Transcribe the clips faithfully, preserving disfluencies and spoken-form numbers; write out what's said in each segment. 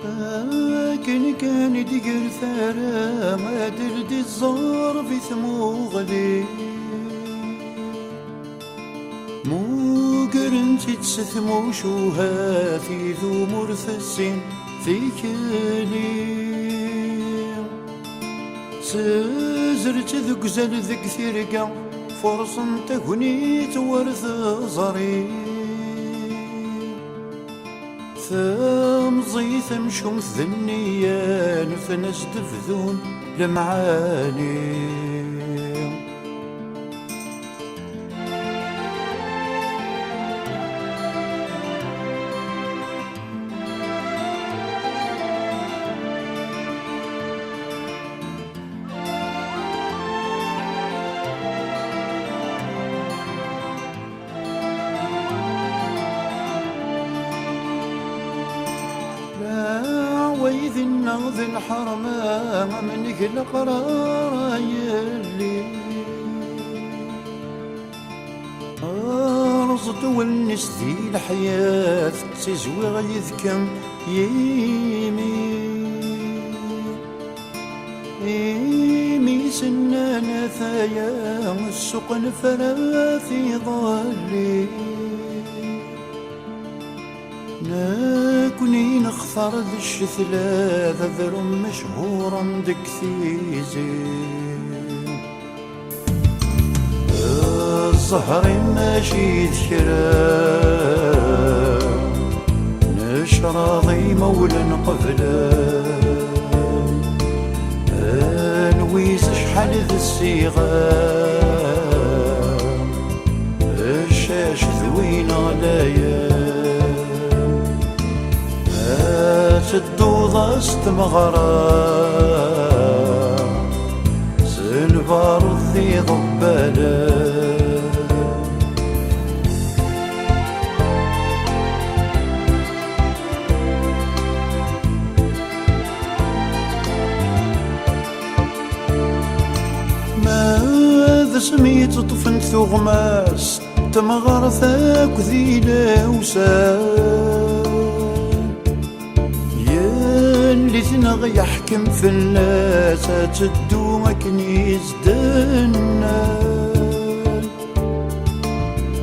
Akken kan i d-ger tara, ad d-iẓẓerb i tmuɣli. Mugren-tt-id s tmucuha, tidum ur tessin tikli. S zrett deg uzal deg tirga, furṣen tagnit war teẓri. Temẓi-t amcum d nniya, nutni as-d-bdun lemɛani. Leɛwayed-nneɣ d lḥerma, am nnig leqrar a yelli. Rẓet wallen-is di leḥyat, ttizwiɣ yid-kem yimi. Imi s-nnan ataya ssuq nefra tiḍelli. Nekni nextar d ccetla d adrum mechuren deg tizi. Zzher-im mačči d kra, necraḍ imawlen qeblen, anwi s acḥal d ssiɣa, ccac d win ɣlayen. Ad tedduḍ-as tmeɣra s lbaruḍ d iḍebbalen. Ma d asmi i tt-ṭṭfent tuɣmas, temɣart akk d ilawsan. Yelli-tneɣ yeḥkem fell-as, ad teddu akken i s-d-nnan.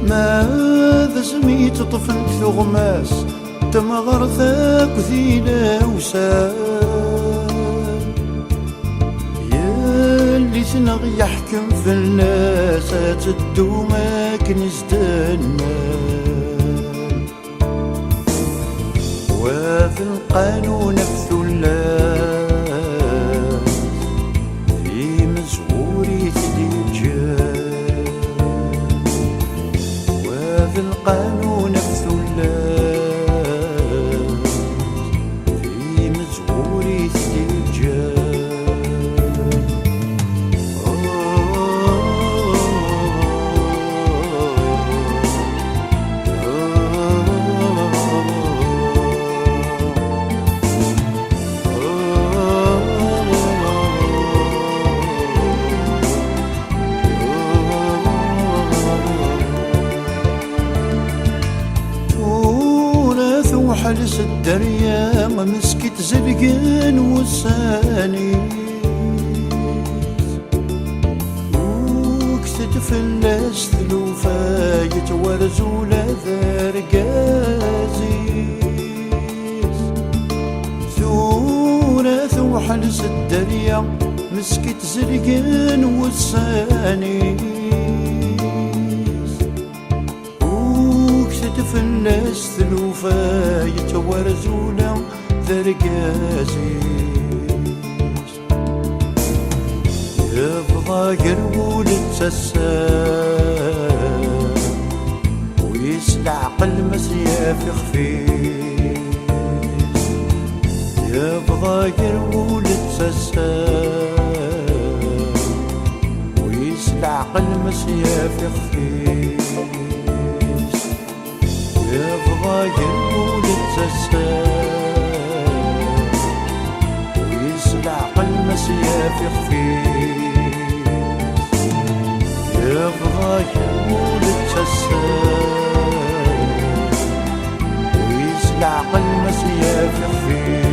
Ma d asmi i tt-ṭṭfent tuɣmas, temɣart akk d ilawsan. Yelli-tneɣ yeḥkem fell-as, ad teddu akken i s-d-nnan. Wa d lqanun ɣef tullas, d imezwura i t-id-yeǧǧan. Wa d lqanun ɣef tullas, d imezwura i t-id-yeǧǧan. Tura tewḥel s dderya, meskint zelgen wussan-is. Ugtet fell-as tlufa, yettwarez ula d argaz-is. Tura tewḥel s dderya, meskint zelgen wussan-is. Ugtet fell-as tlufa, yettwarez ula d argaz-is. Yebḍa agerwul d tasa, wis leɛqel ma s-yaf ixef-is. Yebḍa agerwul d tasa, wis leɛqel ma s-yaf ixef-is. Yebḍa agerwul d tasa, wis leɛqel ma s-yaf ixef-is. Yebḍa agerwul d tasa, wis leɛqel ma s-yaf ixef-is.